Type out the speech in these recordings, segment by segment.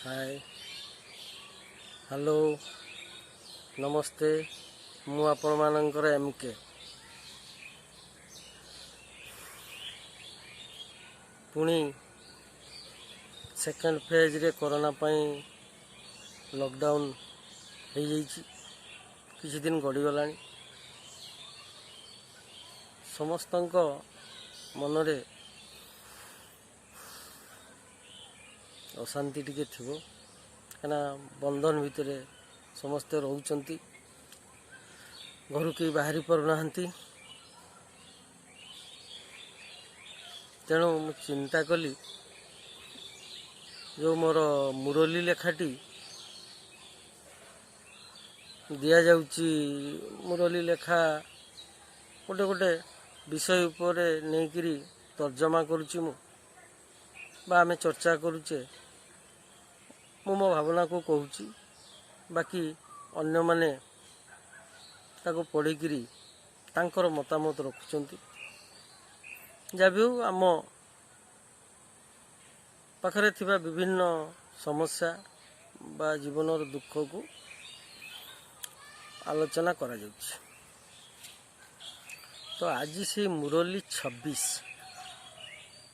ହାଏ, hello, ନମସ୍ତେ। ମୁଁ ଆପଣମାନଙ୍କର M K. ପୁଣି ସେକେଣ୍ଡ ଫେଜ୍ରେ କରୋନା ପାଇଁ ଲକଡାଉନ୍ ହେଇଯାଇଛି। କିଛି ଦିନ ଗଡ଼ିଗଲାଣି। ସମସ୍ତଙ୍କ ମନରେ ଅଶାନ୍ତି ଟିକେ ଥିବ, କାହିଁକିନା ବନ୍ଧନ ଭିତରେ ସମସ୍ତେ ରହୁଛନ୍ତି, ଘରୁ କେହି ବାହାରି ପାରୁନାହାନ୍ତି। ତେଣୁ ମୁଁ ଚିନ୍ତା କଲି, ଯେଉଁ ମୋର ମୁରଲୀ ଲେଖାଟି ଦିଆଯାଉଛି, ମୁରଲୀ ଲେଖା ଗୋଟେ ଗୋଟେ ବିଷୟ ଉପରେ ନେଇକରି ତର୍ଜମା କରୁଛି ମୁଁ ବା ଆମେ ଚର୍ଚ୍ଚା କରୁଛେ, ମୁଁ ମୋ ଭାବନାକୁ କହୁଛି, ବାକି ଅନ୍ୟମାନେ ତାକୁ ପଢ଼ିକିରି ତାଙ୍କର ମତାମତ ରଖୁଛନ୍ତି। ଯାହା ବି ହେଉ, ଆମ ପାଖରେ ଥିବା ବିଭିନ୍ନ ସମସ୍ୟା ବା ଜୀବନର ଦୁଃଖକୁ ଆଲୋଚନା କରାଯାଉଛି। ତ ଆଜି ସେଇ ମୁରଲୀ 26,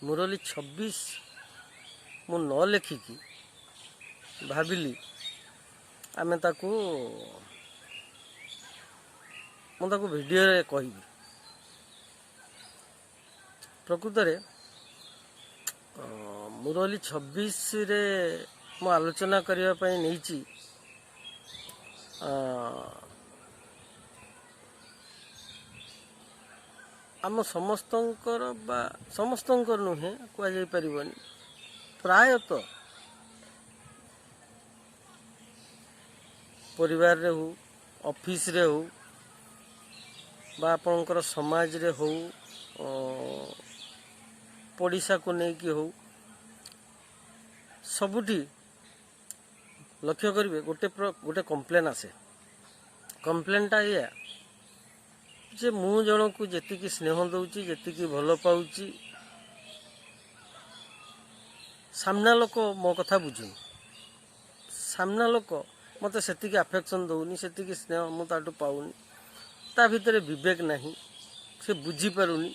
ମୁରଲୀ 26 ମୁଁ ନ ଲେଖିକି ଭାବିଲି ଆମେ ତାକୁ, ମୁଁ ତାକୁ ଭିଡ଼ିଓରେ କହିବି। ପ୍ରକୃତରେ ମୁରଲୀ 26ରେ ମୁଁ ଆଲୋଚନା କରିବା ପାଇଁ ନେଇଛି ଆମ ସମସ୍ତଙ୍କର, ବା ସମସ୍ତଙ୍କର ନୁହେଁ, କୁହାଯାଇପାରିବନି, ପ୍ରାୟତଃ ପରିବାରରେ ହଉ, ଅଫିସରେ ହଉ ବା ଆପଣଙ୍କର ସମାଜରେ ହଉ, ପଡ଼ିଶାକୁ ନେଇକି ହଉ, ସବୁଠି ଲକ୍ଷ୍ୟ କରିବେ ଗୋଟେ କମ୍ପ୍ଲେନ୍ ଆସେ। କମ୍ପ୍ଲେନ୍ଟା ଏଇଆ ଯେ ମୁଁ ଜଣକୁ ଯେତିକି ସ୍ନେହ ଦେଉଛି, ଯେତିକି ଭଲ ପାଉଛି, ସାମ୍ନା ଲୋକ ମୋ କଥା ବୁଝୁନି, ସାମ୍ନା ଲୋକ ମୋତେ ସେତିକି ଆଫେକ୍ସନ୍ ଦେଉନି, ସେତିକି ସ୍ନେହ ମୁଁ ତାଠୁ ପାଉନି, ତା ଭିତରେ ବିବେକ ନାହିଁ, ସେ ବୁଝିପାରୁନି।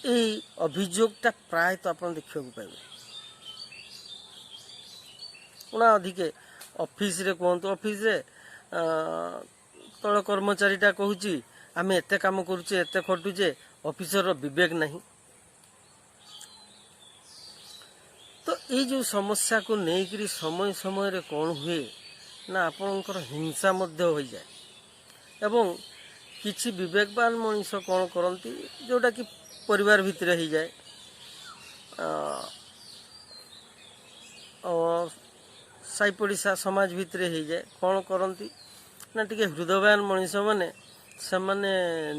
ଏଇ ଅଭିଯୋଗଟା ପ୍ରାୟତଃ ଆପଣ ଦେଖିବାକୁ ପାଇବେ। ଉଣା ଅଧିକେ ଅଫିସରେ କୁହନ୍ତୁ, ଅଫିସରେ ତଳ କର୍ମଚାରୀଟା କହୁଛି, ଆମେ ଏତେ କାମ କରୁଛେ, ଏତେ ଖଟୁଛେ, ଅଫିସରର ବିବେକ ନାହିଁ। ତ ଏଇ ଯେଉଁ ସମସ୍ୟାକୁ ନେଇକରି ସମୟ ସମୟରେ କ'ଣ ହୁଏ ନା, ଆପଣଙ୍କର ହିଂସା ମଧ୍ୟ ହୋଇଯାଏ। ଏବଂ କିଛି ବିବେକବାନ ମଣିଷ କ'ଣ କରନ୍ତି, ଯେଉଁଟାକି ପରିବାର ଭିତରେ ହେଇଯାଏ, ସାହି ପଡ଼ିଶା ସମାଜ ଭିତରେ ହେଇଯାଏ, କ'ଣ କରନ୍ତି ନା, ଟିକେ ହୃଦୟବାନ ମଣିଷମାନେ ସେମାନେ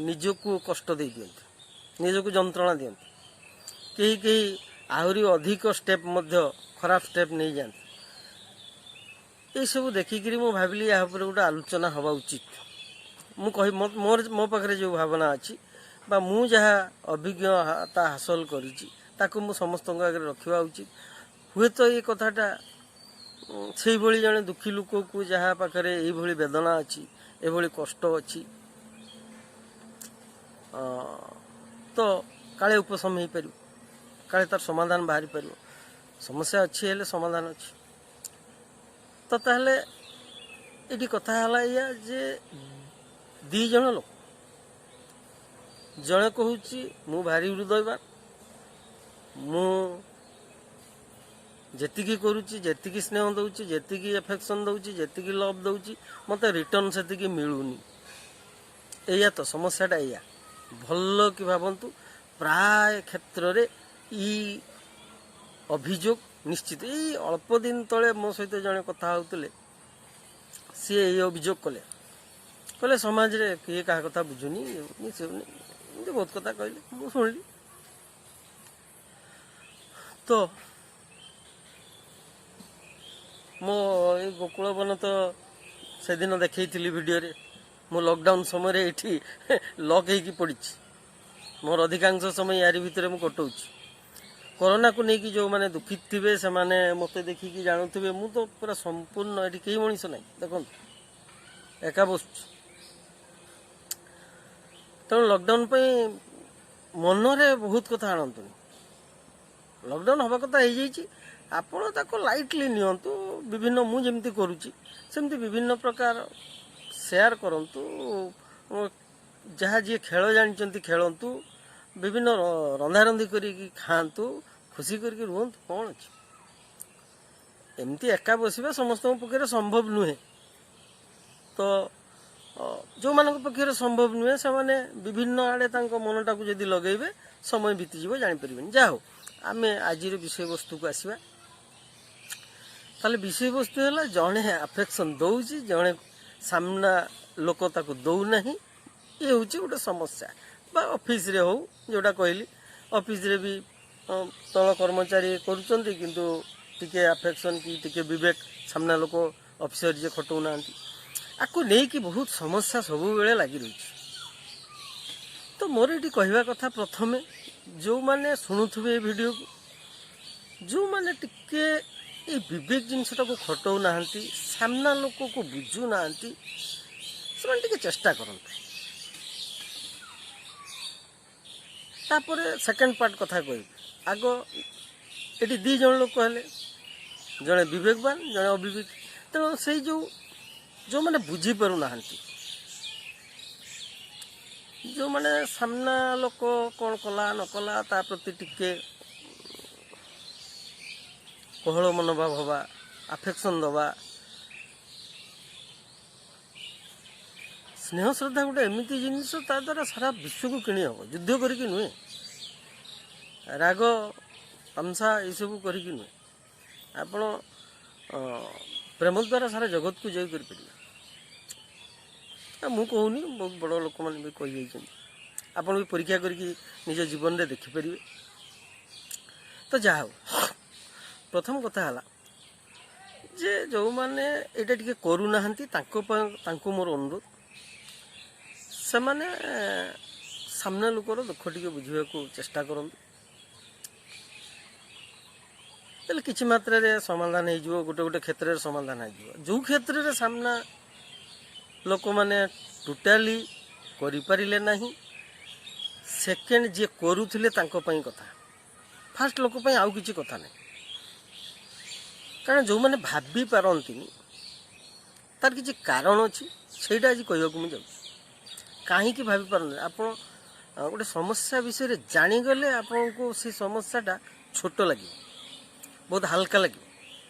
ନିଜକୁ କଷ୍ଟ ଦେଇଦିଅନ୍ତି, ନିଜକୁ ଯନ୍ତ୍ରଣା ଦିଅନ୍ତି। କେହି କେହି ଆହୁରି ଅଧିକ ଷ୍ଟେପ୍ ମଧ୍ୟ, ଖରାପ ଷ୍ଟେପ୍ ନେଇଯାଆନ୍ତି। ଏସବୁ ଦେଖିକିରି ମୁଁ ଭାବିଲି ଏହା ଉପରେ ଗୋଟେ ଆଲୋଚନା ହେବା ଉଚିତ। ମୁଁ କହି ମୋର ମୋ ପାଖରେ ଯେଉଁ ଭାବନା ଅଛି ବା ମୁଁ ଯାହା ଅଭିଜ୍ଞତା ହାସଲ କରିଛି, ତାକୁ ମୁଁ ସମସ୍ତଙ୍କ ଆଗରେ ରଖିବା ଉଚିତ। ହୁଏତ ଏ କଥାଟା ସେଇଭଳି ଜଣେ ଦୁଃଖୀ ଲୋକକୁ, ଯାହା ପାଖରେ ଏଇଭଳି ବେଦନା ଅଛି, ଏଭଳି କଷ୍ଟ ଅଛି, ତ କାଳେ ଉପଶମ ହେଇପାରିବ, କାଳେ ତାର ସମାଧାନ ବାହାରି ପାରିବ। ସମସ୍ୟା ଅଛି ହେଲେ ସମାଧାନ ଅଛି। ତ ତାହେଲେ ଏଠି କଥା ହେଲା ଏଇଆ ଯେ ଦି ଜଣ ଲୋକ, ଜଣେ କହୁଛି ମୁଁ ଭାରି ହୃଦୟବାନ, ମୁଁ ଯେତିକି କରୁଛି, ଯେତିକି ସ୍ନେହ ଦେଉଛି, ଯେତିକି ଏଫେକ୍ସନ୍ ଦେଉଛି, ଯେତିକି ଲଭ୍ ଦେଉଛି, ମୋତେ ରିଟର୍ନ ସେତିକି ମିଳୁନି। ଏଇଆ ତ ସମସ୍ୟାଟା, ଏଇଆ ଭଲ କି ଭାବନ୍ତୁ, ପ୍ରାୟ କ୍ଷେତ୍ରରେ ଏଇ ଅଭିଯୋଗ ନିଶ୍ଚିତ। ଏଇ ଅଳ୍ପ ଦିନ ତଳେ ମୋ ସହିତ ଜଣେ କଥା ହେଉଥିଲେ, ସିଏ ଏଇ ଅଭିଯୋଗ କଲେ। କହିଲେ ସମାଜରେ କିଏ କାହା କଥା ବୁଝୁନି, ଇଏ ହଉନି, ସେ ହଉନି, ଏମିତି ବହୁତ କଥା କହିଲେ, ମୁଁ ଶୁଣିଲି। ତ ମୋ ଏଇ ଗୋକୁଳ ବନ ତ ସେଦିନ ଦେଖେଇଥିଲି ଭିଡ଼ିଓରେ, ମୁଁ ଲକଡାଉନ୍ ସମୟରେ ଏଇଠି ଲକ୍ ହେଇକି ପଡ଼ିଛି। ମୋର ଅଧିକାଂଶ ସମୟ ୟାରି ଭିତରେ ମୁଁ କଟଉଛି। କରୋନାକୁ ନେଇକି ଯେଉଁମାନେ ଦୁଃଖିତ ଥିବେ ସେମାନେ ମୋତେ ଦେଖିକି ଜାଣୁଥିବେ ମୁଁ ତ ପୁରା ସମ୍ପୂର୍ଣ୍ଣ ଏଠି କେହି ମଣିଷ ନାହିଁ, ଦେଖନ୍ତୁ ଏକା ବସୁଛି। ତେଣୁ ଲକଡାଉନ୍ ପାଇଁ ମନରେ ବହୁତ କଥା ଆଣନ୍ତୁନି। ଲକଡାଉନ୍ ହେବା କଥା ହେଇଯାଇଛି, ଆପଣ ତାକୁ ଲାଇଟଲି ନିଅନ୍ତୁ। ବିଭିନ୍ନ ମୁଁ ଯେମିତି କରୁଛି ସେମିତି ବିଭିନ୍ନ ପ୍ରକାର ସେୟାର କରନ୍ତୁ, ଯାହା ଯିଏ ଖେଳ ଜାଣିଛନ୍ତି ଖେଳନ୍ତୁ, ବିଭିନ୍ନ ରନ୍ଧାରନ୍ଧି କରିକି ଖାଆନ୍ତୁ, ଖୁସି କରିକି ରୁହନ୍ତୁ। କ'ଣ ଅଛି, ଏମିତି ଏକା ବସିବା ସମସ୍ତଙ୍କ ପକ୍ଷରେ ସମ୍ଭବ ନୁହେଁ। ତ ଯେଉଁମାନଙ୍କ ପକ୍ଷରେ ସମ୍ଭବ ନୁହେଁ ସେମାନେ ବିଭିନ୍ନ ଆଡ଼େ ତାଙ୍କ ମନଟାକୁ ଯଦି ଲଗେଇବେ ସମୟ ବିତିଯିବ, ଜାଣିପାରିବେନି। ଯାହା ହଉ, ଆମେ ଆଜିର ବିଷୟବସ୍ତୁକୁ ଆସିବା। ତାହେଲେ ବିଷୟବସ୍ତୁ ହେଲା ଜଣେ ଆଫେକ୍ସନ୍ ଦେଉଛି, ଜଣେ ସାମ୍ନା ଲୋକ ତାକୁ ଦେଉନାହିଁ। ଇଏ ହେଉଛି ଗୋଟେ ସମସ୍ୟା। ବା ଅଫିସରେ ହଉ, ଯେଉଁଟା କହିଲି ଅଫିସରେ ବି ତଳ କର୍ମଚାରୀ କରୁଛନ୍ତି, କିନ୍ତୁ ଟିକେ ଆଫେକ୍ସନ୍ କି ଟିକେ ବିବେକ ସାମ୍ନା ଲୋକ ଅଫିସର ଯିଏ ଖଟଉନାହାନ୍ତି। ଆକୁ ନେଇକି ବହୁତ ସମସ୍ୟା ସବୁବେଳେ ଲାଗି ରହିଛି। ତ ମୋର ଏଠି କହିବା କଥା, ପ୍ରଥମେ ଯେଉଁମାନେ ଶୁଣୁଥିବେ ଏ ଭିଡ଼ିଓକୁ, ଯେଉଁମାନେ ଟିକେ ଏଇ ବିବେକ ଜିନିଷଟାକୁ ଖଟଉନାହାନ୍ତି, ସାମ୍ନା ଲୋକକୁ ବୁଝୁନାହାନ୍ତି, ସେମାନେ ଟିକେ ଚେଷ୍ଟା କରନ୍ତୁ। ତାପରେ ସେକେଣ୍ଡ ପାର୍ଟ କଥା କହିବି। ଆଗ ଏଠି ଦୁଇ ଜଣ ଲୋକ ହେଲେ, ଜଣେ ବିବେକବାନ, ଜଣେ ଅବିବେକ। ତେଣୁ ସେଇ ଯେଉଁମାନେ ବୁଝିପାରୁନାହାନ୍ତି, ଯେଉଁମାନେ ସାମ୍ନା ଲୋକ କ'ଣ କଲା ନ କଲା ତା ପ୍ରତି ଟିକେ କୋହଳ ମନୋଭାବ ହେବା, ଆଫେକ୍ସନ୍ ଦେବା, ସ୍ନେହ ଶ୍ରଦ୍ଧା ଗୋଟେ ଏମିତି ଜିନିଷ ତା ଦ୍ୱାରା ସାରା ବିଶ୍ୱକୁ କିଣି ହେବ, ଯୁଦ୍ଧ କରିକି ନୁହେଁ, ରାଗ ତାମସା ଏସବୁ କରିକି ନୁହେଁ। ଆପଣ ପ୍ରେମ ଦ୍ୱାରା ସାରା ଜଗତକୁ ଜୟ କରିପାରିବେ। ମୁଁ କହୁନି, ବହୁତ ବଡ଼ ଲୋକମାନେ ବି କହିଯାଇଛନ୍ତି, ଆପଣ ବି ପରୀକ୍ଷା କରିକି ନିଜ ଜୀବନରେ ଦେଖିପାରିବେ। ତ ଯାହା ହଉ, ପ୍ରଥମ କଥା ହେଲା ଯେ ଯେଉଁମାନେ ଏଇଟା ଟିକେ କରୁନାହାନ୍ତି ତାଙ୍କ ପାଇଁ, ତାଙ୍କୁ ମୋର ଅନୁରୋଧ, ସେମାନେ ସାମ୍ନା ଲୋକର ଦୁଃଖ ଟିକେ ବୁଝିବାକୁ ଚେଷ୍ଟା କରନ୍ତୁ। ତାହେଲେ କିଛି ମାତ୍ରାରେ ସମାଧାନ ହେଇଯିବ, ଗୋଟେ ଗୋଟେ କ୍ଷେତ୍ରରେ ସମାଧାନ ହେଇଯିବ। ଯେଉଁ କ୍ଷେତ୍ରରେ ସାମ୍ନା ଲୋକମାନେ ଟୋଟାଲି କରିପାରିଲେ ନାହିଁ, ସେକେଣ୍ଡ ଯିଏ କରୁଥିଲେ ତାଙ୍କ ପାଇଁ କଥା, ଫାଷ୍ଟ ଲୋକ ପାଇଁ ଆଉ କିଛି କଥା ନାହିଁ। କାରଣ ଯେଉଁମାନେ ଭାବି ପାରନ୍ତିନି ତାର କିଛି କାରଣ ଅଛି, ସେଇଟା ଆଜି କହିବାକୁ ମୁଁ ଯାଉଛି। କାହିଁକି ଭାବି ପାରନ୍ତିନି? ଆପଣ ଗୋଟେ ସମସ୍ୟା ବିଷୟରେ ଜାଣିଗଲେ ଆପଣଙ୍କୁ ସେ ସମସ୍ୟାଟା ଛୋଟ ଲାଗିବ, ବହୁତ ହାଲକା ଲାଗିବ।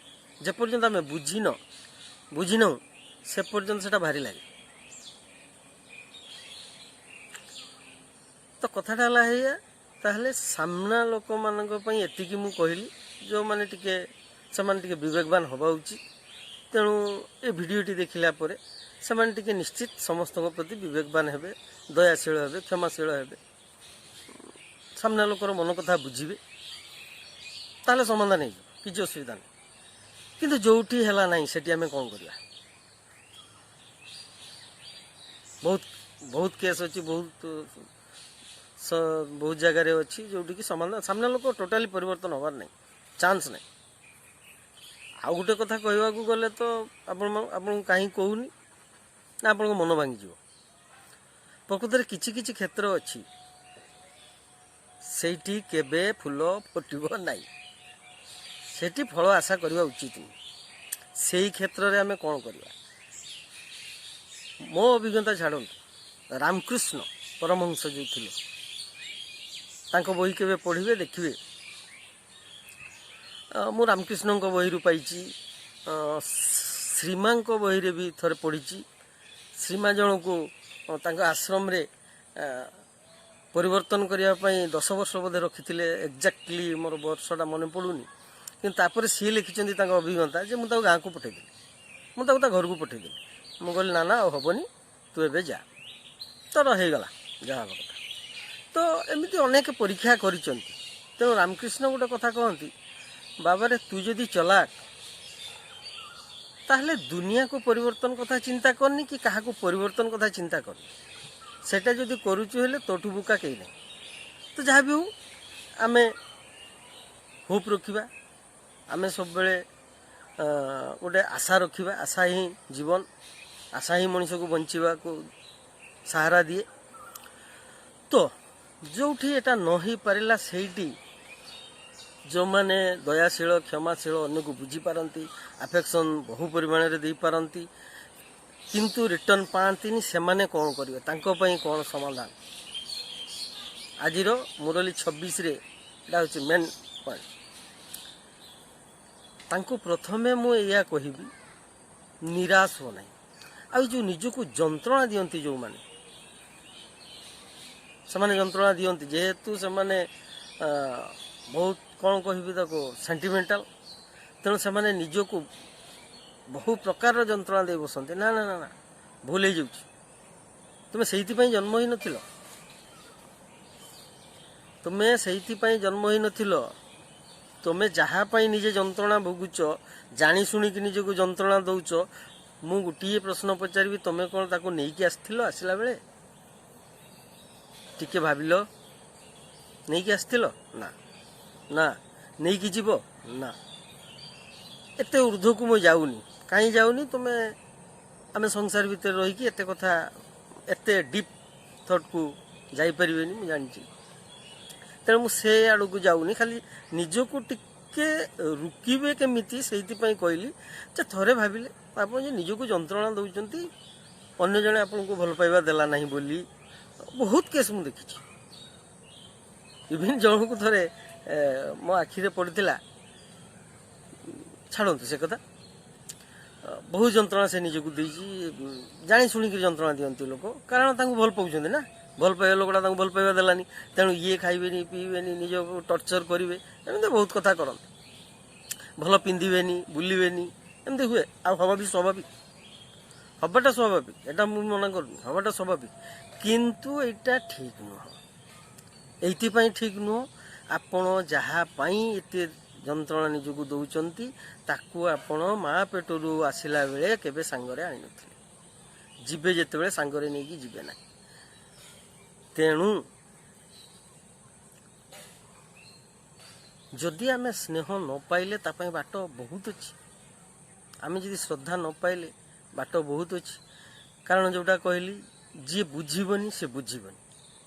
ଯେପର୍ଯ୍ୟନ୍ତ ଆମେ ବୁଝିନାହୁଁ ସେ ପର୍ଯ୍ୟନ୍ତ ସେଇଟା ଭାରି ଲାଗେ। ତ କଥାଟା ହେଲା ଏଇଆ। ତାହେଲେ ସାମ୍ନା ଲୋକମାନଙ୍କ ପାଇଁ ଏତିକି ମୁଁ କହିଲି, ଯେଉଁମାନେ ଟିକେ ସେମାନେ ଟିକେ ବିବେକବାନ ହେବା ଉଚିତ। ତେଣୁ ଏ ଭିଡ଼ିଓଟି ଦେଖିଲା ପରେ ସେମାନେ ଟିକେ ନିଶ୍ଚିତ ସମସ୍ତଙ୍କ ପ୍ରତି ବିବେକବାନ ହେବେ, ଦୟାଶୀଳ ହେବେ, କ୍ଷମାଶୀଳ ହେବେ, ସାମ୍ନା ଲୋକର ମନ କଥା ବୁଝିବେ, ତାହେଲେ ସମାଧାନ ହେଇଯିବ, କିଛି ଅସୁବିଧା ନାହିଁ। କିନ୍ତୁ ଯେଉଁଠି ହେଲା ନାହିଁ ସେଠି ଆମେ କ'ଣ କରିବା? ବହୁତ ବହୁତ କେସ୍ ଅଛି, ବହୁତ ବହୁତ ଜାଗାରେ ଅଛି ଯେଉଁଠିକି ସମାଧାନ ସାମ୍ନା ଲୋକ ଟୋଟାଲି ପରିବର୍ତ୍ତନ ହେବାର ନାହିଁ, ଚାନ୍ସ ନାହିଁ। ଆଉ ଗୋଟେ କଥା କହିବାକୁ ଗଲେ ତ ଆପଣଙ୍କୁ କାହିଁ କହୁନି ନା ଆପଣଙ୍କ ମନ ଭାଙ୍ଗିଯିବ। ପ୍ରକୃତରେ କିଛି କିଛି କ୍ଷେତ୍ର ଅଛି ସେଇଠି କେବେ ଫୁଲ ଫୁଟିବ ନାହିଁ, ସେଠି ଫଳ ଆଶା କରିବା ଉଚିତ ନୁହେଁ। ସେଇ କ୍ଷେତ୍ରରେ ଆମେ କ'ଣ କରିବା? ମୋ ଅଭିଜ୍ଞତା ଛାଡ଼ନ୍ତୁ, ରାମକୃଷ୍ଣ ପରମହଂସ ଯେଉଁ ଥିଲେ ତାଙ୍କ ବହି କେବେ ପଢ଼ିବେ ଦେଖିବେ। ମୁଁ ରାମକୃଷ୍ଣଙ୍କ ବହିରୁ ପାଇଛି, ଶ୍ରୀମାଙ୍କ ବହିରେ ବି ଥରେ ପଢ଼ିଛି। ଶ୍ରୀମା ଜଣକୁ ତାଙ୍କ ଆଶ୍ରମରେ ପରିବର୍ତ୍ତନ କରିବା ପାଇଁ 10 ବର୍ଷ ବୋଧେ ରଖିଥିଲେ, ଏକ୍ଜାକ୍ଟଲି ମୋର ବର୍ଷଟା ମନେ ପଡ଼ୁନି, କିନ୍ତୁ ତାପରେ ସିଏ ଲେଖିଛନ୍ତି ତାଙ୍କ ଅଭିଜ୍ଞତା ଯେ ମୁଁ ତାକୁ ଗାଁକୁ ପଠେଇଦେଲି, ମୁଁ ତାକୁ ତା ଘରକୁ ପଠେଇଦେଲି। ମୁଁ କହିଲି ନା ନା ଆଉ ହେବନି, ତୁ ଏବେ ଯା, ତୋର ହେଇଗଲା ଯାହା ହେବା କଥା। ତ ଏମିତି ଅନେକ ପରୀକ୍ଷା କରିଛନ୍ତି। ତେଣୁ ରାମକୃଷ୍ଣ ଗୋଟେ କଥା କହନ୍ତି, ବାବାରେ ତୁ ଯଦି ଚଲାକ ତାହେଲେ ଦୁନିଆକୁ ପରିବର୍ତ୍ତନ କଥା ଚିନ୍ତା କରନି କି କାହାକୁ ପରିବର୍ତ୍ତନ କଥା ଚିନ୍ତା କରନି, ସେଇଟା ଯଦି କରୁଛୁ ହେଲେ ତୋଠୁ ବୋକା କେହି ନାହିଁ। ତ ଯାହା ବି ହଉ, ଆମେ ହୋପ୍ ରଖିବା, ଆମେ ସବୁବେଳେ ଗୋଟେ ଆଶା ରଖିବା। ଆଶା ହିଁ ଜୀବନ, ଆଶା ହିଁ ମଣିଷକୁ ବଞ୍ଚିବାକୁ ସାହାରା ଦିଏ। ତ ଯେଉଁଠି ଏଇଟା ନ ହେଇପାରିଲା, ସେଇଠି ଯେଉଁମାନେ ଦୟାଶୀଳ, କ୍ଷମାଶୀଳ, ଅନ୍ୟକୁ ବୁଝିପାରନ୍ତି, ଆଫେକ୍ସନ୍ ବହୁ ପରିମାଣରେ ଦେଇପାରନ୍ତି କିନ୍ତୁ ରିଟର୍ଣ୍ଣ ପାଆନ୍ତିନି, ସେମାନେ କ'ଣ କରିବେ? ତାଙ୍କ ପାଇଁ କ'ଣ ସମାଧାନ? ଆଜିର ମୁରଲୀ 26ରେ ଏଇଟା ହେଉଛି ମେନ୍ ପଏଣ୍ଟ। ତାଙ୍କୁ ପ୍ରଥମେ ମୁଁ ଏଇଆ କହିବି, ନିରାଶ ହୁଅ ନାହିଁ। ଆଉ ଯେଉଁ ନିଜକୁ ଯନ୍ତ୍ରଣା ଦିଅନ୍ତି ଯେଉଁମାନେ, ସେମାନେ ଯନ୍ତ୍ରଣା ଦିଅନ୍ତି ଯେହେତୁ ସେମାନେ ବହୁତ, କ'ଣ କହିବି ତାକୁ, ସେଣ୍ଟିମେଣ୍ଟାଲ। ତେଣୁ ସେମାନେ ନିଜକୁ ବହୁ ପ୍ରକାରର ଯନ୍ତ୍ରଣା ଦେଇ ବସନ୍ତି। ନା ନା ନା ନା, ଭୁଲ ହେଇଯାଉଛି, ତୁମେ ସେଇଥିପାଇଁ ଜନ୍ମ ହେଇନଥିଲ, ତୁମେ ସେଇଥିପାଇଁ ଜନ୍ମ ହେଇନଥିଲ। ତୁମେ ଯାହା ପାଇଁ ନିଜେ ଯନ୍ତ୍ରଣା ଭୋଗୁଛ, ଜାଣି ଶୁଣିକି ନିଜକୁ ଯନ୍ତ୍ରଣା ଦଉଛ, ମୁଁ ଗୋଟିଏ ପ୍ରଶ୍ନ ପଚାରିବି, ତୁମେ କ'ଣ ତାକୁ ନେଇକି ଆସିଥିଲ ଆସିଲା ବେଳେ? ଟିକେ ଭାବିଲ, ନେଇକି ଆସିଥିଲ? ନା ନା। ନେଇକି ଯିବ? ନା। ଏତେ ଉର୍ଦ୍ଧ୍ୱକୁ ମୁଁ ଯାଉନି। କାହିଁ ଯାଉନି? ତୁମେ ଆମେ ସଂସାର ଭିତରେ ରହିକି ଏତେ କଥା, ଏତେ ଡିପ୍ ଥଟ୍କୁ ଯାଇପାରିବେନି, ମୁଁ ଜାଣିଛି। ତେଣୁ ମୁଁ ସେ ଆଡ଼କୁ ଯାଉନି। ଖାଲି ନିଜକୁ ଟିକେ ରୋକିବେ କେମିତି, ସେଇଥିପାଇଁ କହିଲି ଯେ ଥରେ ଭାବିଲେ ଆପଣ ଯେ ନିଜକୁ ଯନ୍ତ୍ରଣା ଦେଉଛନ୍ତି, ଅନ୍ୟ ଜଣେ ଆପଣଙ୍କୁ ଭଲ ପାଇବା ଦେଲା ନାହିଁ ବୋଲି। ବହୁତ କେସ୍ ମୁଁ ଦେଖିଛି। ଇଭିନ୍ ଜଣକୁ ଥରେ ମୋ ଆଖିରେ ପଡ଼ିଥିଲା, ଛାଡ଼ନ୍ତୁ ସେ କଥା, ବହୁତ ଯନ୍ତ୍ରଣା ସେ ନିଜକୁ ଦେଇଛି। ଜାଣି ଶୁଣିକିରି ଯନ୍ତ୍ରଣା ଦିଅନ୍ତି ଲୋକ, କାରଣ ତାଙ୍କୁ ଭଲ ପାଉଛନ୍ତି ନା। ଭଲ ପାଇବା ଲୋକଟା ତାଙ୍କୁ ଭଲ ପାଇବା ଦେଲାନି, ତେଣୁ ଇଏ ଖାଇବେନି, ପିଇବେନି, ନିଜକୁ ଟର୍ଚର କରିବେ, ଏମିତି ବହୁତ କଥା କରନ୍ତି। ଭଲ ପିନ୍ଧିବେନି, ବୁଲିବେନି, ଏମିତି ହୁଏ। ଆଉ ହବା ବି ସ୍ୱାଭାବିକ, ହବାଟା ସ୍ୱାଭାବିକ, ଏଇଟା ମୁଁ ମନା କରୁନି, ହବାଟା ସ୍ୱାଭାବିକ। କିନ୍ତୁ ଏଇଟା ଠିକ୍ ନୁହଁ। ଏଇଥିପାଇଁ ଠିକ୍ ନୁହଁ, ଆପଣ ଯାହା ପାଇଁ ଏତେ ଯନ୍ତ୍ରଣା ନିଜକୁ ଦେଉଛନ୍ତି, ତାକୁ ଆପଣ ମା ପେଟରୁ ଆସିଲା ବେଳେ କେବେ ସାଙ୍ଗରେ ଆଣିନଥିଲେ। ଯିବେ ଯେତେବେଳେ ସାଙ୍ଗରେ ନେଇକି ଯିବେ ନାହିଁ। ତେଣୁ ଯଦି ଆମେ ସ୍ନେହ ନ ପାଇଲେ, ତା ପାଇଁ ବାଟ ବହୁତ ଅଛି। ଆମେ ଯଦି ଶ୍ରଦ୍ଧା ନ ପାଇଲେ, ବାଟ ବହୁତ ଅଛି। କାରଣ ଯେଉଁଟା କହିଲି, ଯିଏ ବୁଝିବନି ସେ ବୁଝିବନି,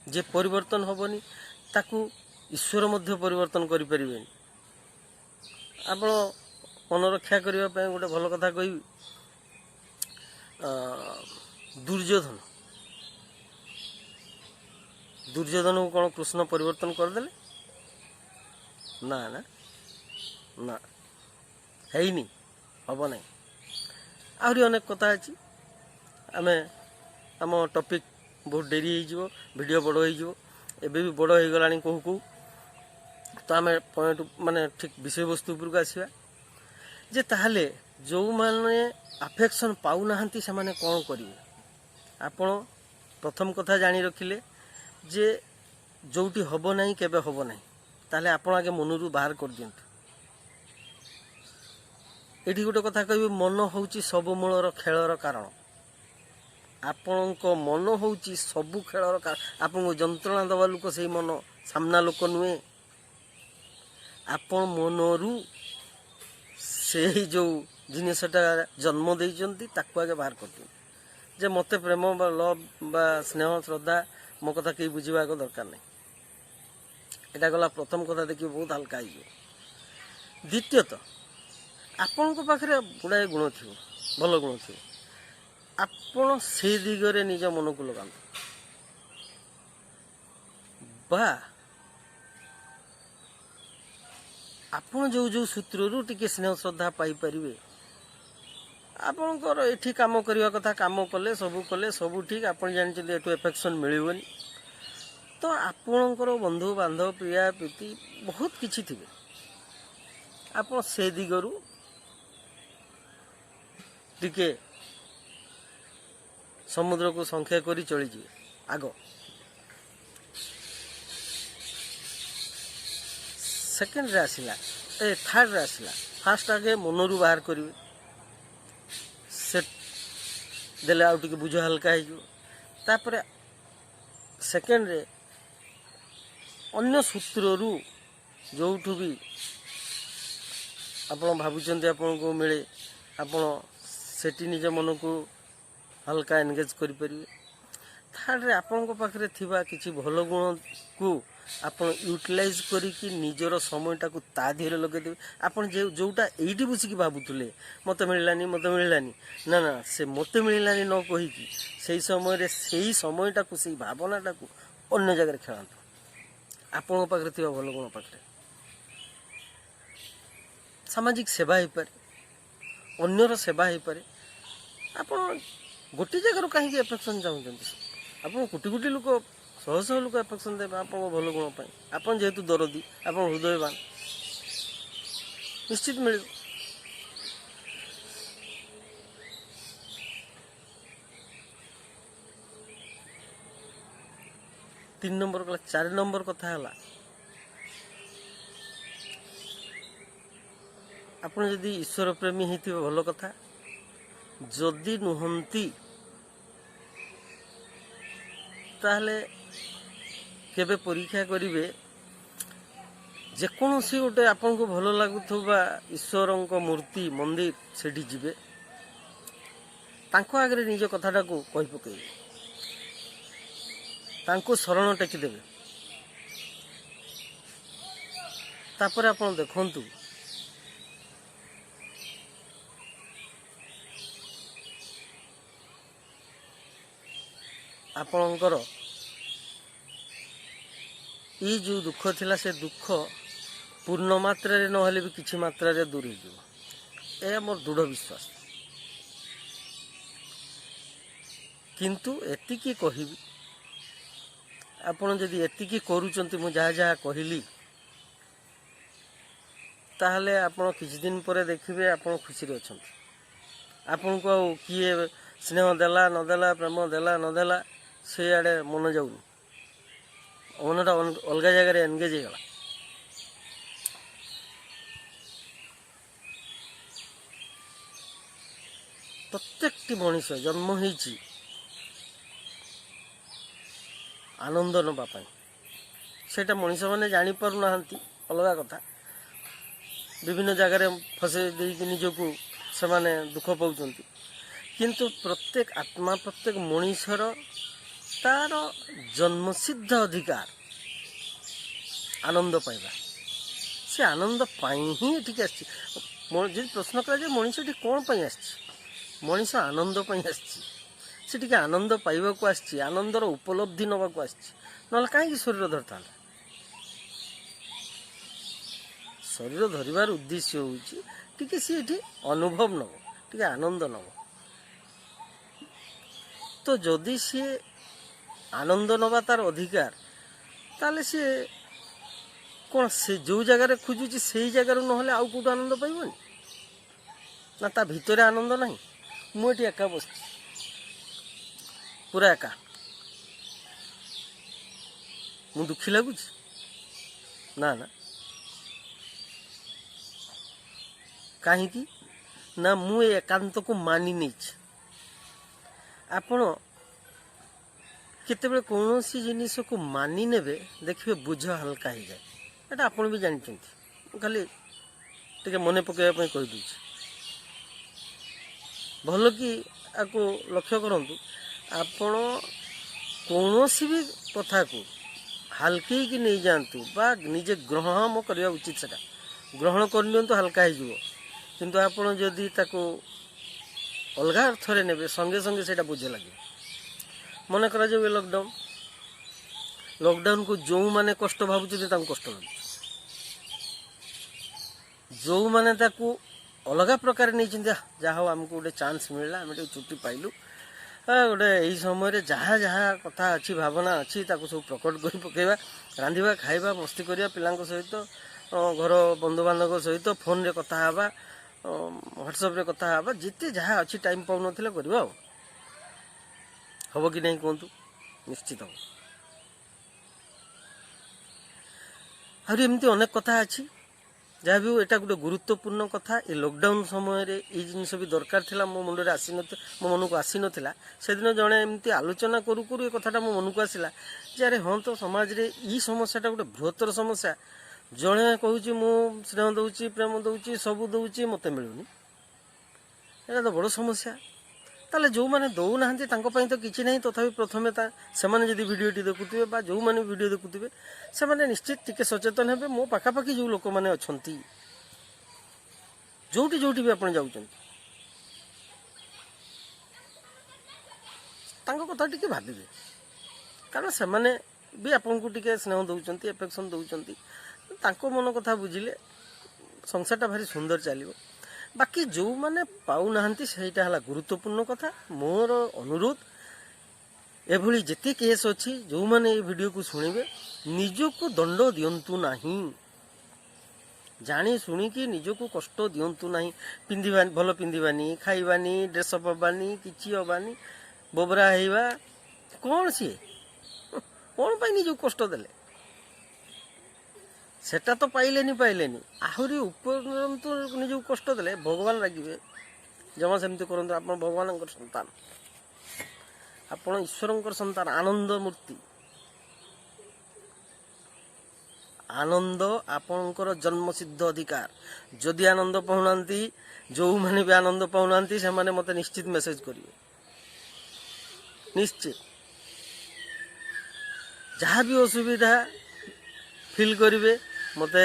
ଯିଏ ପରିବର୍ତ୍ତନ ହେବନି ତାକୁ ଈଶ୍ୱର ମଧ୍ୟ ପରିବର୍ତ୍ତନ କରିପାରିବେନି। ଆପଣ ମନ ରକ୍ଷା କରିବା ପାଇଁ ଗୋଟେ ଭଲ କଥା କହିବି। ଦୁର୍ଯ୍ୟୋଧନକୁ କ'ଣ କୃଷ୍ଣ ପରିବର୍ତ୍ତନ କରିଦେଲେ? ନା ନା ନା, ହେଇନି, ହବ ନାହିଁ। ଆହୁରି ଅନେକ କଥା ଅଛି। ଆମେ ଆମ ଟପିକ୍ ବହୁତ ଡେରି ହେଇଯିବ, ଭିଡ଼ିଓ ବଡ଼ ହେଇଯିବ, ଏବେ ବି ବଡ଼ ହେଇଗଲାଣି କହୁ କହୁ। ତ ଆମେ ପଏଣ୍ଟ, ମାନେ ଠିକ୍ ବିଷୟବସ୍ତୁ ଉପରକୁ ଆସିବା ଯେ ତାହେଲେ ଯେଉଁମାନେ ଆଫେକ୍ସନ୍ ପାଉନାହାନ୍ତି ସେମାନେ କ'ଣ କରିବେ? ଆପଣ ପ୍ରଥମ କଥା ଜାଣି ରଖିଲେ ଯେ ଯେଉଁଠି ହେବ ନାହିଁ, କେବେ ହେବ ନାହିଁ, ତାହେଲେ ଆପଣ ଆଗେ ମନରୁ ବାହାର କରିଦିଅନ୍ତୁ। ଏଇଠି ଗୋଟେ କଥା କହିବି, ମନ ହେଉଛି ସବୁ ମୂଳର ଖେଳର କାରଣ। ଆପଣଙ୍କ ମନ ହେଉଛି ସବୁ ଖେଳର କାରଣ। ଆପଣଙ୍କୁ ଯନ୍ତ୍ରଣା ଦେବା ଲୋକ ସେଇ ମନ, ସାମ୍ନା ଲୋକ ନୁହେଁ। ଆପଣ ମନରୁ ସେଇ ଯେଉଁ ଜିନିଷଟା ଜନ୍ମ ଦେଇଛନ୍ତି, ତାକୁ ଆଗେ ବାହାର କରିଦିଅନ୍ତୁ ଯେ ମୋତେ ପ୍ରେମ ବା ଲଭ୍ ବା ସ୍ନେହ ଶ୍ରଦ୍ଧା, ମୋ କଥା କେହି ବୁଝିବା ଆଗ ଦରକାର ନାହିଁ। ଏଇଟା ଗଲା ପ୍ରଥମ କଥା, ଦେଖିବେ ବହୁତ ହାଲକା ହେଇଯିବ। ଦ୍ୱିତୀୟତଃ, ଆପଣଙ୍କ ପାଖରେ ଗୁଡ଼ାଏ ଗୁଣ ଥିବ, ଭଲ ଗୁଣ ଥିବ, ଆପଣ ସେ ଦିଗରେ ନିଜ ମନକୁ ଲଗାନ୍ତୁ ବା ଆପଣ ଯେଉଁ ଯେଉଁ ସୂତ୍ରରୁ ଟିକେ ସ୍ନେହ ଶ୍ରଦ୍ଧା ପାଇପାରିବେ। ଆପଣଙ୍କର ଏଠି କାମ କରିବା କଥା, କାମ କଲେ, ସବୁ କଲେ, ସବୁ ଠିକ୍, ଆପଣ ଜାଣିଛନ୍ତି ଏଠୁ ଏଫେକ୍ସନ୍ ମିଳିବନି, ତ ଆପଣଙ୍କର ବନ୍ଧୁ ବାନ୍ଧବ, ପ୍ରିୟା ପ୍ରୀତି ବହୁତ କିଛି ଥିବେ, ଆପଣ ସେ ଦିଗରୁ ଟିକେ ସମୁଦ୍ରକୁ ଶଙ୍ଖେ କରି ଚଳିଯିବେ ଆଗ। ସେକେଣ୍ଡରେ ଆସିଲା, ଏ ଥାର୍ଡ଼ରେ ଆସିଲା, ଫାଷ୍ଟ ଆଗେ ମନରୁ ବାହାର କରିବେ, ସେ ଦେଲେ ଆଉ ଟିକେ ବୁଝ ହାଲକା ହେଇଯିବ। ତାପରେ ସେକେଣ୍ଡରେ ଅନ୍ୟ ସୂତ୍ରରୁ ଯେଉଁଠୁ ବି ଆପଣ ଭାବୁଛନ୍ତି ଆପଣଙ୍କୁ ମିଳେ, ଆପଣ ସେଠି ନିଜ ମନକୁ ହାଲକା ଏନଗେଜ୍ କରିପାରିବେ। ଥାର୍ଡ଼ରେ ଆପଣଙ୍କ ପାଖରେ ଥିବା କିଛି ଭଲ ଗୁଣକୁ ଆପଣ ୟୁଟିଲାଇଜ୍ କରିକି ନିଜର ସମୟଟାକୁ ତା ଦେହରେ ଲଗେଇଦେବେ। ଆପଣ ଯେଉଁଟା ଏଇଠି ବସିକି ଭାବୁଥିଲେ ମୋତେ ମିଳିଲାନି, ମୋତେ ମିଳିଲାନି, ନା ନା, ସେ ମୋତେ ମିଳିଲାନି ନ କହିକି ସେଇ ସମୟରେ ସେଇ ସମୟଟାକୁ, ସେଇ ଭାବନାଟାକୁ ଅନ୍ୟ ଜାଗାରେ ଖେଳାନ୍ତୁ, ଆପଣଙ୍କ ପାଖରେ ଥିବା ଭଲ ଗୁଣ ପାଖରେ। ସାମାଜିକ ସେବା ହେଇପାରେ, ଅନ୍ୟର ସେବା ହେଇପାରେ। ଆପଣ ଗୋଟିଏ ଜାଗାରୁ କାହିଁକି ଆଫେକ୍ସନ୍ ଚାହୁଁଛନ୍ତି? ଆପଣ କୋଟି କୋଟି ଲୋକ, ଶହ ଶହ ଲୋକ ଆଫେକ୍ସନ୍ ଦେବେ ଆପଣଙ୍କ ଭଲ ଗୁଣ ପାଇଁ। ଆପଣ ଯେହେତୁ ଦରଦୀ, ଆପଣ ହୃଦୟବାନ, ନିଶ୍ଚିତ ମିଳିବ। 3 ନମ୍ବର ଗଲା। 4 ନମ୍ବର କଥା ହେଲା, ଆପଣ ଯଦି ଈଶ୍ୱର ପ୍ରେମୀ ହେଇଥିବେ ଭଲ କଥା, ଯଦି ନୁହନ୍ତି ତାହେଲେ କେବେ ପରୀକ୍ଷା କରିବେ ଯେକୌଣସି ଗୋଟେ ଆପଣଙ୍କୁ ଭଲ ଲାଗୁଥିବା ଈଶ୍ୱରଙ୍କ ମୂର୍ତ୍ତି, ମନ୍ଦିର, ସେଠି ଯିବେ, ତାଙ୍କ ଆଗରେ ନିଜ କଥାଟାକୁ କହି ପକେଇବେ, ତାଙ୍କୁ ଶରଣ ଟେକିଦେବେ। ତାପରେ ଆପଣ ଦେଖନ୍ତୁ ଆପଣଙ୍କର ଏଇ ଯେଉଁ ଦୁଃଖ ଥିଲା ସେ ଦୁଃଖ ପୂର୍ଣ୍ଣ ମାତ୍ରାରେ ନହେଲେ ବି କିଛି ମାତ୍ରାରେ ଦୂର ହେଇଯିବ। ଏହା ମୋର ଦୃଢ଼ ବିଶ୍ୱାସ। କିନ୍ତୁ ଏତିକି କହିବି, ଆପଣ ଯଦି ଏତିକି କରୁଛନ୍ତି, ମୁଁ ଯାହା ଯାହା କହିଲି, ତାହେଲେ ଆପଣ କିଛି ଦିନ ପରେ ଦେଖିବେ ଆପଣ ଖୁସିରେ ଅଛନ୍ତି। ଆପଣଙ୍କୁ ଆଉ କିଏ ସ୍ନେହ ଦେଲା ନଦେଲା, ପ୍ରେମ ଦେଲା ନଦେଲା, ସେଆଡ଼େ ମନ ଯାଉନି, ମନଟା ଅଲଗା ଜାଗାରେ ଏନଗେଜ୍ ହେଇଗଲା। ପ୍ରତ୍ୟେକଟି ମଣିଷ ଜନ୍ମ ହେଇଛି ଆନନ୍ଦ ନେବା ପାଇଁ। ସେଇଟା ମଣିଷମାନେ ଜାଣିପାରୁନାହାନ୍ତି, ଅଲଗା କଥା। ବିଭିନ୍ନ ଜାଗାରେ ଫସେଇ ଦେଇକି ନିଜକୁ ସେମାନେ ଦୁଃଖ ପାଉଛନ୍ତି। କିନ୍ତୁ ପ୍ରତ୍ୟେକ ଆତ୍ମା, ପ୍ରତ୍ୟେକ ମଣିଷର ତାର ଜନ୍ମସିଦ୍ଧ ଅଧିକାର ଆନନ୍ଦ ପାଇବା। ସେ ଆନନ୍ଦ ପାଇଁ ହିଁ ଏଠିକି ଆସିଛି। ଯଦି ପ୍ରଶ୍ନ କରାଯାଏ ମଣିଷ ଏଠି କ'ଣ ପାଇଁ ଆସିଛି, ମଣିଷ ଆନନ୍ଦ ପାଇଁ ଆସିଛି। ସେ ଟିକେ ଆନନ୍ଦ ପାଇବାକୁ ଆସିଛି, ଆନନ୍ଦର ଉପଲବ୍ଧି ନେବାକୁ ଆସିଛି। ନହେଲେ କାହିଁକି ଶରୀର ଧରିଥାନ୍ତା? ଶରୀର ଧରିବାର ଉଦ୍ଦେଶ୍ୟ ହେଉଛି ଟିକେ ସିଏ ଏଠି ଅନୁଭବ ନେବ, ଟିକେ ଆନନ୍ଦ ନେବ। ତ ଯଦି ସିଏ ଆନନ୍ଦ ନେବା ତାର ଅଧିକାର, ତାହେଲେ ସିଏ କ'ଣ ସେ ଯେଉଁ ଜାଗାରେ ଖୋଜୁଛି ସେଇ ଜାଗାରୁ ନହେଲେ ଆଉ କେଉଁଠୁ ଆନନ୍ଦ ପାଇବନି? ନା ତା ଭିତରେ ଆନନ୍ଦ ନାହିଁ? ମୁଁ ଏଠି ଏକା ବସିଛି, ପୁରା ଏକା, ମୁଁ ଦୁଃଖୀ ଲାଗୁଛି? ନା ନା। କାହିଁକି ନା ମୁଁ ଏ ଏକାନ୍ତକୁ ମାନି ନେଇଛି। ଆପଣ କେତେବେଳେ କୌଣସି ଜିନିଷକୁ ମାନି ନେବେ, ଦେଖିବେ ବୋଝ ହାଲକା ହେଇଯାଏ। ଏଇଟା ଆପଣ ବି ଜାଣିଛନ୍ତି, ମୁଁ ଖାଲି ଟିକେ ମନେ ପକାଇବା ପାଇଁ କହିଦେଉଛି। ଭଲ କି ଆକୁ ଲକ୍ଷ୍ୟ କରନ୍ତୁ, ଆପଣ କୌଣସି ବି କଥାକୁ ହାଲକେଇକି ନେଇଯାଆନ୍ତୁ ବା ନିଜେ ଗ୍ରହଣ କରିବା ଉଚିତ, ସେଟା ଗ୍ରହଣ କରିନିଅନ୍ତୁ, ହାଲକା ହେଇଯିବ। କିନ୍ତୁ ଆପଣ ଯଦି ତାକୁ ଅଲଗା ଅର୍ଥରେ ନେବେ, ସଙ୍ଗେ ସଙ୍ଗେ ସେଇଟା ବୋଝ ଲାଗିବ। ମନେ କରାଯାଉ ଏ ଲକଡାଉନକୁ ଯେଉଁମାନେ କଷ୍ଟ ଭାବୁଛନ୍ତି ତାଙ୍କୁ କଷ୍ଟ ଲାଗୁଛି, ଯେଉଁମାନେ ତାକୁ ଅଲଗା ପ୍ରକାର ନେଇଛନ୍ତି, ଯାହା ହଉ ଆମକୁ ଗୋଟେ ଚାନ୍ସ ମିଳିଲା, ଆମେ ଟିକେ ଛୁଟି ପାଇଲୁ, ଗୋଟେ ଏଇ ସମୟରେ ଯାହା ଯାହା କଥା ଅଛି, ଭାବନା ଅଛି, ତାକୁ ସବୁ ପ୍ରକଟ କରି ପକାଇବା, ରାନ୍ଧିବା, ଖାଇବା, ମସ୍ତି କରିବା ପିଲାଙ୍କ ସହିତ, ଘର ବନ୍ଧୁବାନ୍ଧବଙ୍କ ସହିତ, ଫୋନ୍ରେ କଥା ହେବା, ହ୍ୱାଟ୍ସଆପ୍ରେ କଥା ହେବା, ଯେତେ ଯାହା ଅଛି ଟାଇମ୍ ପାଉନଥିଲେ କରିବା। ଆଉ ହବ କି ନାହିଁ କୁହନ୍ତୁ? ନିଶ୍ଚିତ ହବ। ଆହୁରି ଏମିତି ଅନେକ କଥା ଅଛି, ଯାହା ବି ହଉ ଏଇଟା ଗୋଟେ ଗୁରୁତ୍ୱପୂର୍ଣ୍ଣ କଥା। ଏ ଲକଡାଉନ୍ ସମୟରେ ଏଇ ଜିନିଷ ବି ଦରକାର ଥିଲା, ମୋ ମୁଣ୍ଡରେ ଆସିନଥିଲା, ମୋ ମନକୁ ଆସିନଥିଲା। ସେଦିନ ଜଣେ ଏମିତି ଆଲୋଚନା କରୁ କରୁ ଏ କଥାଟା ମୋ ମନକୁ ଆସିଲା ଯେ ଆରେ ହଁ ତ ସମାଜରେ ଏଇ ସମସ୍ୟାଟା ଗୋଟେ ବୃହତ୍ତର ସମସ୍ୟା। ଜଣେ କହୁଛି ମୁଁ ସ୍ନେହ ଦେଉଛି, ପ୍ରେମ ଦେଉଛି, ସବୁ ଦେଉଛି, ମୋତେ ମିଳୁନି, ଏଇଟା ତ ବଡ଼ ସମସ୍ୟା। ତାହେଲେ ଯେଉଁମାନେ ଦେଉନାହାନ୍ତି ତାଙ୍କ ପାଇଁ ତ କିଛି ନାହିଁ, ତଥାପି ପ୍ରଥମେ ସେମାନେ ଯଦି ଭିଡ଼ିଓଟି ଦେଖୁଥିବେ ବା ଯେଉଁମାନେ ଭିଡ଼ିଓ ଦେଖୁଥିବେ ସେମାନେ ନିଶ୍ଚିତ ଟିକେ ସଚେତନ ହେବେ। ମୋ ପାଖାପାଖି ଯେଉଁ ଲୋକମାନେ ଅଛନ୍ତି, ଯେଉଁଠି ଯେଉଁଠି ବି ଆପଣ ଯାଉଛନ୍ତି, ତାଙ୍କ କଥା ଟିକେ ଭାବିବେ, କାରଣ ସେମାନେ ବି ଆପଣଙ୍କୁ ଟିକେ ସ୍ନେହ ଦେଉଛନ୍ତି, ଏଫେକ୍ସନ୍ ଦେଉଛନ୍ତି। ତାଙ୍କ ମନ କଥା ବୁଝିଲେ ସଂସାରଟା ଭାରି ସୁନ୍ଦର ଚାଲିବ। ବାକି ଯେଉଁମାନେ ପାଉନାହାନ୍ତି ସେଇଟା ହେଲା ଗୁରୁତ୍ୱପୂର୍ଣ୍ଣ କଥା। ମୋର ଅନୁରୋଧ, ଏଭଳି ଯେତେ କେସ୍ ଅଛି, ଯେଉଁମାନେ ଏଇ ଭିଡ଼ିଓକୁ ଶୁଣିବେ, ନିଜକୁ ଦଣ୍ଡ ଦିଅନ୍ତୁ ନାହିଁ, ଜାଣି ଶୁଣିକି ନିଜକୁ କଷ୍ଟ ଦିଅନ୍ତୁ ନାହିଁ। ପିନ୍ଧିବା ଭଲ ପିନ୍ଧିବାନି, ଖାଇବାନି, ଡ୍ରେସଅପ୍ ହେବାନି, କିଛି ହେବାନି, ବୋବରା ହେଇବା, କ'ଣ ସିଏ କ'ଣ ପାଇଁ ନିଜକୁ କଷ୍ଟ ଦେଲେ? ସେଟା ତ ପାଇଲେନି ପାଇଲେନି, ଆହୁରି ଉପରନ୍ତୁ ନିଜକୁ କଷ୍ଟ ଦେଲେ ଭଗବାନ ରାଗିବେ। ଜମା ସେମିତି କରନ୍ତୁ। ଆପଣ ଭଗବାନଙ୍କର ସନ୍ତାନ, ଆପଣ ଈଶ୍ୱରଙ୍କର ସନ୍ତାନ, ଆନନ୍ଦ ମୂର୍ତ୍ତି, ଆନନ୍ଦ ଆପଣଙ୍କର ଜନ୍ମସିଦ୍ଧ ଅଧିକାର। ଯଦି ଆନନ୍ଦ ପାଉନାହାନ୍ତି, ଯେଉଁମାନେ ବି ଆନନ୍ଦ ପାଉନାହାନ୍ତି ସେମାନେ ମୋତେ ନିଶ୍ଚିତ ମେସେଜ କରିବେ, ନିଶ୍ଚିତ। ଯାହା ବି ଅସୁବିଧା ଫିଲ୍ କରିବେ ମୋତେ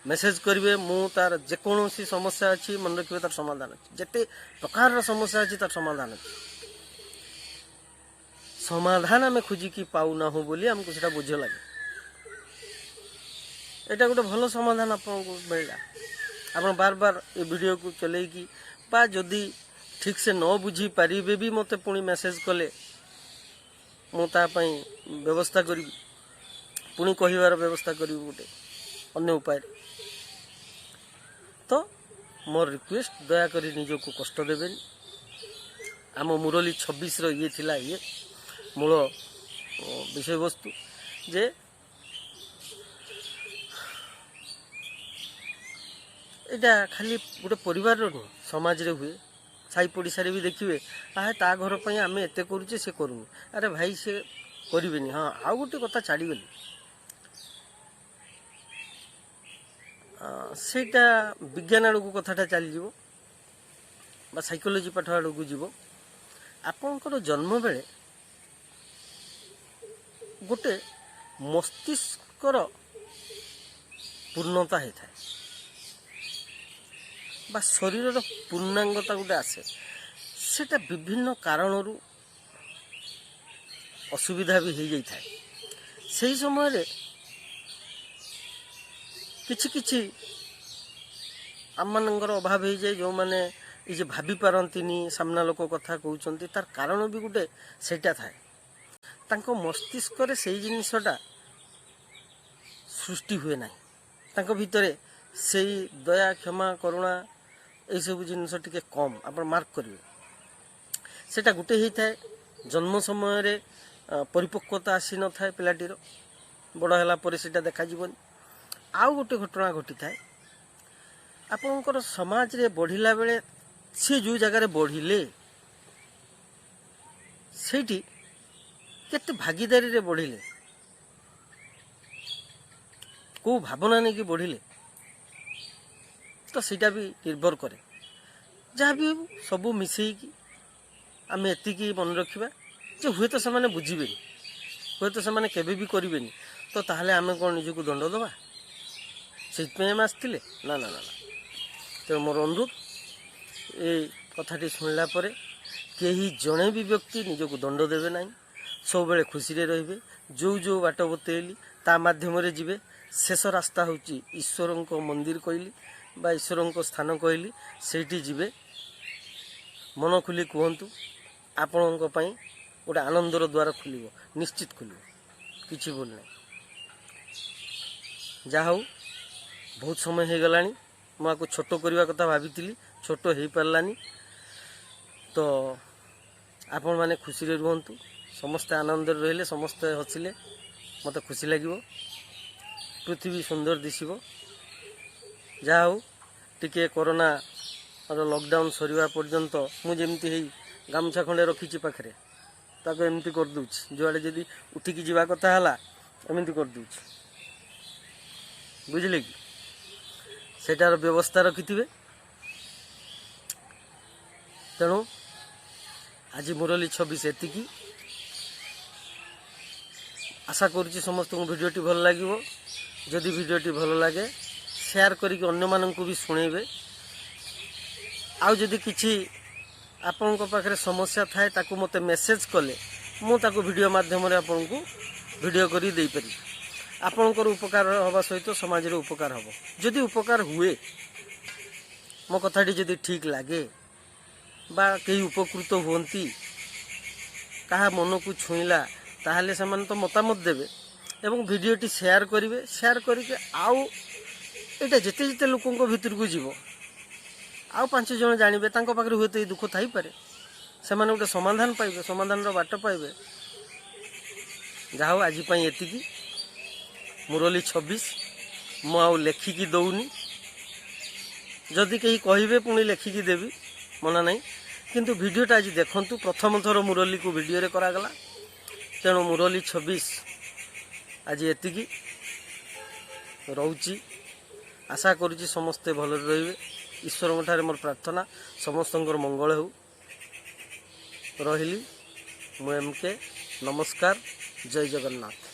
ମେସେଜ କରିବେ। ମୁଁ ତାର ଯେକୌଣସି ସମସ୍ୟା ଅଛି, ମନେ ରଖିବେ ତାର ସମାଧାନ ଅଛି। ଯେତେ ପ୍ରକାରର ସମସ୍ୟା ଅଛି ତାର ସମାଧାନ ଅଛି। ସମାଧାନ ଆମେ ଖୋଜିକି ପାଉନାହୁଁ ବୋଲି ଆମକୁ ସେଟା ବୋଝ ଲାଗେ। ଏଇଟା ଗୋଟେ ଭଲ ସମାଧାନ ଆପଣଙ୍କୁ ମିଳିଲା। ଆପଣ ବାର ବାର ଏ ଭିଡ଼ିଓକୁ ଚଲେଇକି ବା ଯଦି ଠିକ୍ସେ ନ ବୁଝିପାରିବେ ବି ମୋତେ ପୁଣି ମେସେଜ କଲେ ମୁଁ ତା ପାଇଁ ବ୍ୟବସ୍ଥା କରିବି, ପୁଣି କହିବାର ବ୍ୟବସ୍ଥା କରିବି ଗୋଟେ ଅନ୍ୟ ଉପାୟରେ। ତ ମୋର ରିକ୍ୱେଷ୍ଟ, ଦୟାକରି ନିଜକୁ କଷ୍ଟ ଦେବେନି। ଆମ ମୁରଲୀ 26ର ଇଏ ଥିଲା, ଇଏ ମୂଳ ବିଷୟବସ୍ତୁ ଯେ ଏଇଟା ଖାଲି ଗୋଟେ ପରିବାରର ନୁହଁ, ସମାଜରେ ହୁଏ, ସାହି ପଡ଼ିଶାରେ ବି ଦେଖିବେ, ଆହେ ତା ଘର ପାଇଁ ଆମେ ଏତେ କରୁଛେ, ସେ କରୁନି। ଆରେ ଭାଇ, ସେ କରିବେନି। ହଁ, ଆଉ ଗୋଟେ କଥା ଛାଡ଼ିଗଲି, ସେଇଟା ବିଜ୍ଞାନ ଆଡ଼କୁ କଥାଟା ଚାଲିଯିବ ବା ସାଇକୋଲୋଜି ପାଠ ଆଡ଼କୁ ଯିବ। ଆପଣଙ୍କର ଜନ୍ମ ବେଳେ ଗୋଟେ ମସ୍ତିଷ୍କର ପୂର୍ଣ୍ଣତା ହେଇଥାଏ ବା ଶରୀରର ପୂର୍ଣ୍ଣାଙ୍ଗତା ଗୋଟେ ଆସେ, ସେଇଟା ବିଭିନ୍ନ କାରଣରୁ ଅସୁବିଧା ବି ହେଇଯାଇଥାଏ। ସେହି ସମୟରେ କିଛି କିଛି ଆମମାନଙ୍କର ଅଭାବ ହେଇଯାଏ। ଯେଉଁମାନେ ଏଇ ଯେ ଭାବି ପାରନ୍ତିନି ସାମ୍ନା ଲୋକ କଥା କହୁଛନ୍ତି, ତାର କାରଣ ବି ଗୋଟେ ସେଇଟା ଥାଏ। ତାଙ୍କ ମସ୍ତିଷ୍କରେ ସେଇ ଜିନିଷଟା ସୃଷ୍ଟି ହୁଏ ନାହିଁ, ତାଙ୍କ ଭିତରେ ସେଇ ଦୟା, କ୍ଷମା, କରୁଣା ଏଇସବୁ ଜିନିଷ ଟିକେ କମ୍, ଆପଣ ମାର୍କ କରିବେ। ସେଇଟା ଗୋଟେ ହେଇଥାଏ ଜନ୍ମ ସମୟରେ ପରିପକ୍ୱତା ଆସିନଥାଏ ପିଲାଟିର, ବଡ଼ ହେଲା ପରେ ସେଇଟା ଦେଖାଯିବନି। ଆଉ ଗୋଟେ ଘଟଣା ଘଟିଥାଏ, ଆପଣଙ୍କର ସମାଜରେ ବଢ଼ିଲା ବେଳେ ସିଏ ଯେଉଁ ଜାଗାରେ ବଢ଼ିଲେ ସେଇଠି କେତେ ଭାଗିଦାରୀରେ ବଢ଼ିଲେ, କେଉଁ ଭାବନା ନେଇକି ବଢ଼ିଲେ, ତ ସେଇଟା ବି ନିର୍ଭର କରେ। ଯାହା ବି ହେଉ ସବୁ ମିଶେଇକି ଆମେ ଏତିକି ମନେ ରଖିବା ଯେ ହୁଏତ ସେମାନେ ବୁଝିବେନି, ହୁଏତ ସେମାନେ କେବେ ବି କରିବେନି, ତ ତାହେଲେ ଆମେ କ'ଣ ନିଜକୁ ଦଣ୍ଡ ଦେବା? ସେଇଥିପାଇଁ ଆମେ ଆସିଥିଲେ? ନା ନା ନା ନା। ତେଣୁ ମୋର ଅନୁରୋଧ, ଏ କଥାଟି ଶୁଣିଲା ପରେ କେହି ଜଣେ ବି ବ୍ୟକ୍ତି ନିଜକୁ ଦଣ୍ଡ ଦେବେ ନାହିଁ, ସବୁବେଳେ ଖୁସିରେ ରହିବେ। ଯେଉଁ ଯେଉଁ ବାଟ ବତେଇଲି ତା ମାଧ୍ୟମରେ ଯିବେ। ଶେଷ ରାସ୍ତା ହେଉଛି ଈଶ୍ୱରଙ୍କ ମନ୍ଦିର କହିଲି ବା ଈଶ୍ୱରଙ୍କ ସ୍ଥାନ କହିଲି, ସେଇଠି ଯିବେ। ମନ ଖୋଲି କୁହନ୍ତୁ, ଆପଣଙ୍କ ପାଇଁ ଗୋଟେ ଆନନ୍ଦର ଦ୍ୱାର ଖୋଲିବ, ନିଶ୍ଚିତ ଖୋଲିବ, କିଛି ଭୁଲ ନାହିଁ। ଯାହା ହଉ, ବହୁତ ସମୟ ହେଇଗଲାଣି, ମୁଁ ଆକୁ ଛୋଟ କରିବା କଥା ଭାବିଥିଲି, ଛୋଟ ହେଇପାରିଲାନି। ତ ଆପଣମାନେ ଖୁସିରେ ରୁହନ୍ତୁ, ସମସ୍ତେ ଆନନ୍ଦରେ ରହିଲେ, ସମସ୍ତେ ହସିଲେ ମୋତେ ଖୁସି ଲାଗିବ, ପୃଥିବୀ ସୁନ୍ଦର ଦିଶିବ। ଯାହା ହଉ, ଟିକେ କରୋନାର ଲକଡାଉନ୍ ସରିବା ପର୍ଯ୍ୟନ୍ତ ମୁଁ ଯେମିତି ହେଇ ଗାମୁଛା ଖଣ୍ଡେ ରଖିଛି ପାଖରେ, ତାକୁ ଏମିତି କରିଦେଉଛି, ଯୁଆଡ଼େ ଯଦି ଉଠିକି ଯିବା କଥା ହେଲା ଏମିତି କରିଦେଉଛି। ବୁଝିଲେ କି? ସେଇଟାର ବ୍ୟବସ୍ଥା ରଖିଥିବେ। ତେଣୁ ଆଜି ମୁରଲୀ 26 ଏତିକି। ଆଶା କରୁଛି ସମସ୍ତଙ୍କୁ ଭିଡ଼ିଓଟି ଭଲ ଲାଗିବ। ଯଦି ଭିଡ଼ିଓଟି ଭଲ ଲାଗେ, ସେୟାର କରିକି ଅନ୍ୟମାନଙ୍କୁ ବି ଶୁଣେଇବେ। ଆଉ ଯଦି କିଛି ଆପଣଙ୍କ ପାଖରେ ସମସ୍ୟା ଥାଏ, ତାକୁ ମୋତେ ମେସେଜ୍ କଲେ ମୁଁ ତାକୁ ଭିଡ଼ିଓ ମାଧ୍ୟମରେ ଆପଣଙ୍କୁ ଭିଡ଼ିଓ କରି ଦେଇପାରିବି। ଆପଣଙ୍କର ଉପକାର ହେବା ସହିତ ସମାଜରେ ଉପକାର ହେବ। ଯଦି ଉପକାର ହୁଏ, ମୋ କଥାଟି ଯଦି ଠିକ୍ ଲାଗେ ବା କେହି ଉପକୃତ ହୁଅନ୍ତି, କାହା ମନକୁ ଛୁଇଁଲା, ତାହେଲେ ସେମାନେ ତ ମତାମତ ଦେବେ ଏବଂ ଭିଡ଼ିଓଟି ସେୟାର କରିବେ। ସେୟାର କରିକି ଆଉ ଏଇଟା ଯେତେ ଯେତେ ଲୋକଙ୍କ ଭିତରକୁ ଯିବ, ଆଉ ପାଞ୍ଚ ଜଣ ଜାଣିବେ, ତାଙ୍କ ପାଖରେ ହୁଏତ ଏଇ ଦୁଃଖ ଥାଇପାରେ, ସେମାନେ ଗୋଟେ ସମାଧାନ ପାଇବେ, ସମାଧାନର ବାଟ ପାଇବେ। ଯାହା ହଉ, ଆଜି ପାଇଁ ଏତିକି। ମୁରଲୀ 26 ମୁଁ ଆଉ ଲେଖିକି ଦଉନି। ଯଦି କେହି କହିବେ, ପୁଣି ଲେଖିକି ଦେବି, ମନା ନାହିଁ। କିନ୍ତୁ ଭିଡ଼ିଓଟା ଆଜି ଦେଖନ୍ତୁ। ପ୍ରଥମ ଥର ମୁରଲୀକୁ ଭିଡ଼ିଓରେ କରାଗଲା। ତେଣୁ ମୁରଲୀ 26 ଆଜି ଏତିକି ରହୁଛି। ଆଶା କରୁଛି ସମସ୍ତେ ଭଲରେ ରହିବେ। ଈଶ୍ୱରଙ୍କ ଠାରେ ମୋର ପ୍ରାର୍ଥନା, ସମସ୍ତଙ୍କର ମଙ୍ଗଳ ହେଉ। ରହିଲି, ମୁଁ ଏମ୍ କେ। ନମସ୍କାର, ଜୟ ଜଗନ୍ନାଥ।